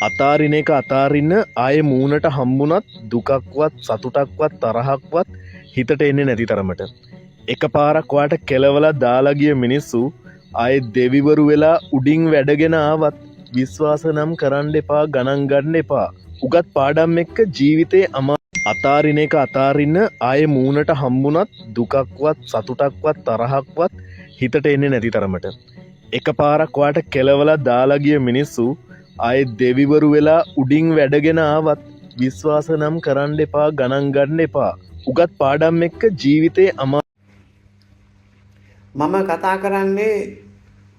අතාරින එක අතාරින්න, ආයේ මූණට හම්බුණත් දුකක්වත් සතුටක්වත් තරහක්වත් හිතට එන්නේ නැති තරමට. එකපාරක් ඔයාට කෙලවලා දාලා ගිය මිනිස්සු ආයේ දෙවිවරු වෙලා උඩින් වැඩගෙන ආවත් විශ්වාස නම් කරන්න එපා, ගණන් ගන්න එපා. උගත් පාඩම් එක්ක ජීවිතේ අතාරින එක අතාරින්න, ආයේ මූණට හම්බුණත් දුකක්වත් සතුටක්වත් තරහක්වත් හිතට එන්නේ නැති තරමට. එකපාරක් ඔයාට කෙලවලා දාලා ගිය මිනිස්සු ආයේ දෙවිවරු වෙලා උඩින් වැඩගෙන ආවත් විශ්වාස නම් කරන්න එපා, ගණන් ගන්න එපා. උගත් පාඩම් එක්ක ජීවිතේ මම කතා කරන්නේ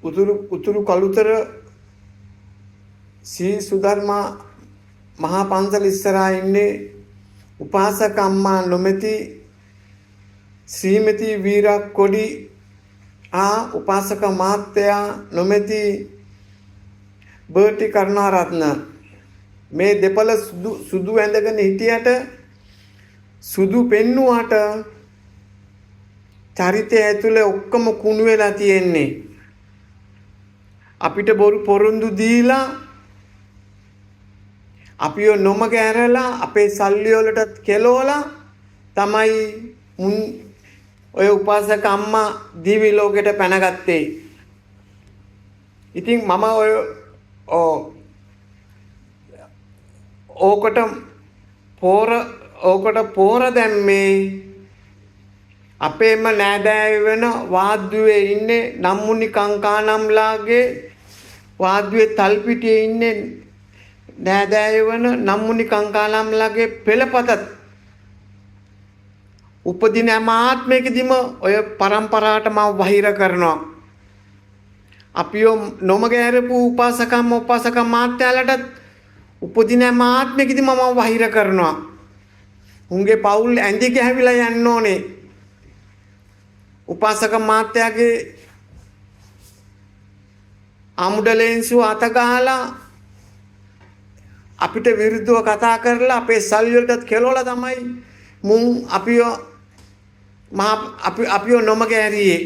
උතුරු උතුරු කළුතර ශ්‍රී සුධර්මා මහා පන්සල ඉස්සරහා ඉන්නේ උපාසක අම්මා නොමැති ශ්‍රීමති වීරක්කොඩි ආ උපාසක මහත්තයා නොමැති බර්ටි කරුණාරත්න. මේ දෙපළ සුදු සුදු ඇඳගෙන හිටියට, සුදු පෙන්නුවට චරිතය ඇතුලේ ඔක්කොම කුණු වෙලා තියෙන්නේ. අපිට බොරු පොරොන්දු දීලා, අපිව නොමග ඇරලා, අපේ සල්ලි වලටත් කෙලවලා තමයි මුන් ඔය උපාසක අම්මා දිවි ලෝකෙට පැනගත්තේ. ඉතින් මම ඔය ඕකට පෝර ඕකට පෝර දැම්මේ අපේම නෑදෑයෝ වෙන වාද්දුවේ ඉන්නේ නම්මුනි කංකානම්ලාගේ වාද්දුවේ තල්පිටියේ ඉන්නේ නෑදෑයෝ වෙන නම්මුනි කංකානම්ලාගේ පෙළපතත් උපදින හැම ආත්මයකදීම ඔය පරම්පරාවට මම වහිර කරනවා. අපිව නොමග ඇරපු උපාසකම්ම උපාසක මාත්‍යාලටත් උපදින හැම ආත්මයකදීම මම වහිර කරනවා. උන්ගේ පවුල් ඇඳි ගැහැවිලා යන්න ඕනේ. උපාසක මාත්‍යාගේ අමුඩලේන්සුව අත ගහලා අපිට විරුද්ධව කතා කරලා අපේ සල්ලි වලටත් කෙලවලා තමයි මුන් අපිව මහා අපි අපිව නොමග ඇරියේ.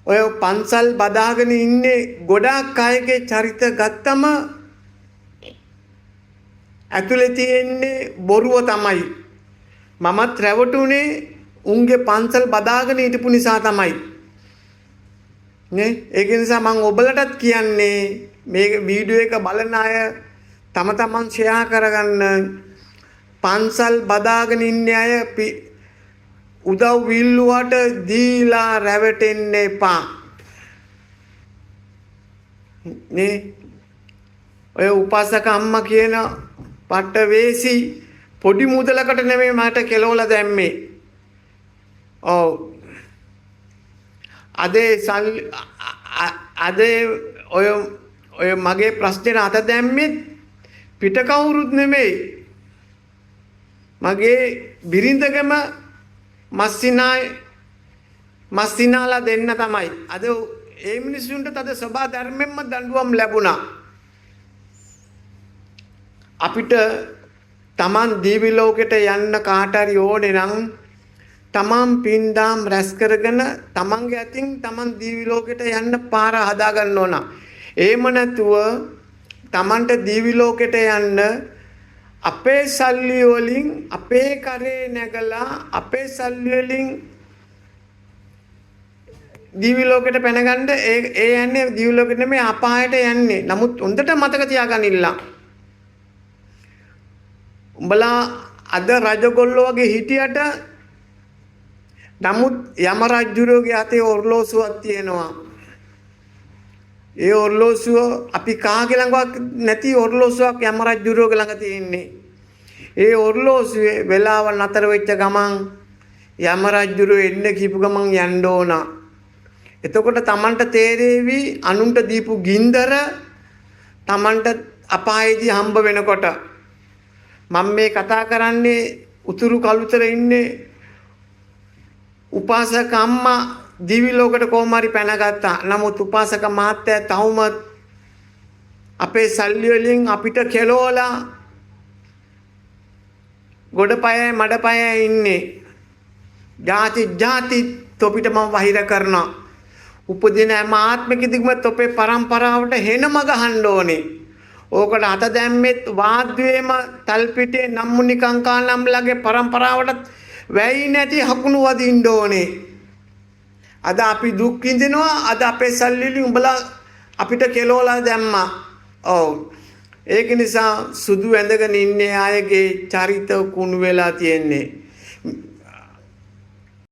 ඔය පන්සල් බදාගෙන ඉන්නේ ගොඩාක් අයගේ චරිත ගත්තම ඇතුලේ තියෙන්නේ බොරුව තමයි. මමත් රැවටුනේ උන්ගේ පන්සල් බදාගෙන හිටපු නිසා තමයි. නේ, ඒක නිසා මං ඔබලටත් කියන්නේ මේ වීඩියෝ එක බලන අය තම තමන් ෂෙයා කරගන්න. පන්සල් බදාගෙන ඉන්නේ අය උදව් ඉල්ලුවට දීලා රැවටෙන්න එපා. නේ, ඔය උපාසක අම්මා කියන පට්ට වේසි පොඩි මුදලකට නෙමෙයි මට කෙලවලා දැම්මේ. ඔව්. අද අද ඔය ඔය මගේ ප්‍රශ්නෙට අත දැම්මෙත් පිට කවුරුත් නෙමෙයි. මගේ බිරිඳගම මස්සිනාලා දෙන්න තමයි. අද ඒ මිනිස්සුන්ට අද සභා ධර්මෙන්ම දඬුවම් ලැබුණා. අපිට තමන් දිවි ලෝකෙට යන්න කාට හරි ඕනේ නම් තමන් පින්දාම් රැස් කරගෙන තමන්ගේ අතින් තමන් දිවි ලෝකෙට යන්න පාර හදා ගන්න ඕන. එහෙම නැතුව තමන්ට දිවි ලෝකෙට යන්න අපේ සල්ලි වලින් අපේ කරේ නැගලා අපේ සල්ලි වලින් දිවි ලෝකෙට පැනගන්න ඒ ඒ යන්නේ දිවි ලෝකෙට නෙමෙයි, අපායට යන්නේ. නමුත් හොඳට මතක තියාගනින්න. උඹලා අද රජගොල්ලෝ වගේ හිටියට නමුත් යම රජුරුවගේ අතේ ඔර්ලෝසුවක් තියෙනවා. ඒ ඔර්ලෝසුව අපි කාගේ ළඟවත් නැති ඔර්ලෝසුවක් යම රජුරුවගේ ළඟ තියෙන්නේ. ඒ ඔර්ලෝසුවේ වෙලාව නතර වෙච්ච ගමන් යම රජුරුව එන්න කියපු ගමන් යන්න ඕන. එතකොට තමන්ට තේරෙවි අනුන්ට දීපු ගින්දර තමන්ට අපායේදී හම්බ වෙනකොට. මම මේ කතා කරන්නේ උතුරු කළුතර ඉන්නේ උපාසක අම්මා දිවි ලෝකෙට කොහොම හරි පැනගත්තා. නමුත් උපාසක මහත්තයා තවමත් අපේ සල්ලි වලින් අපිට කෙලවලා ගොඩ පයයි මඩ පයයි ඉන්නේ. ජාති ජාති තොපිට මම වහිර කරනවා. උපදින හැම ආත්මෙකදීම තොපේ පරම්පරාවට හෙනම ගහන්න ඕනේ. ඕකට අත දැම්මෙත් වාද්‍යයේම තල්පිටේ නම්මුනි කංකාලම්ලගේ පරම්පරාවටත් වැයි නැති හකුණු වදින්න ඕනේ. අද අපි දුක් විඳිනවා. අද අපේ සල්ලි වලින් උඹලා අපිට කෙලවලා දැම්මා. ඔව්. ඒක නිසා සුදු ඇඳගෙන ඉන්නේ අයගේ චරිත කුණු වෙලා තියෙන්නේ.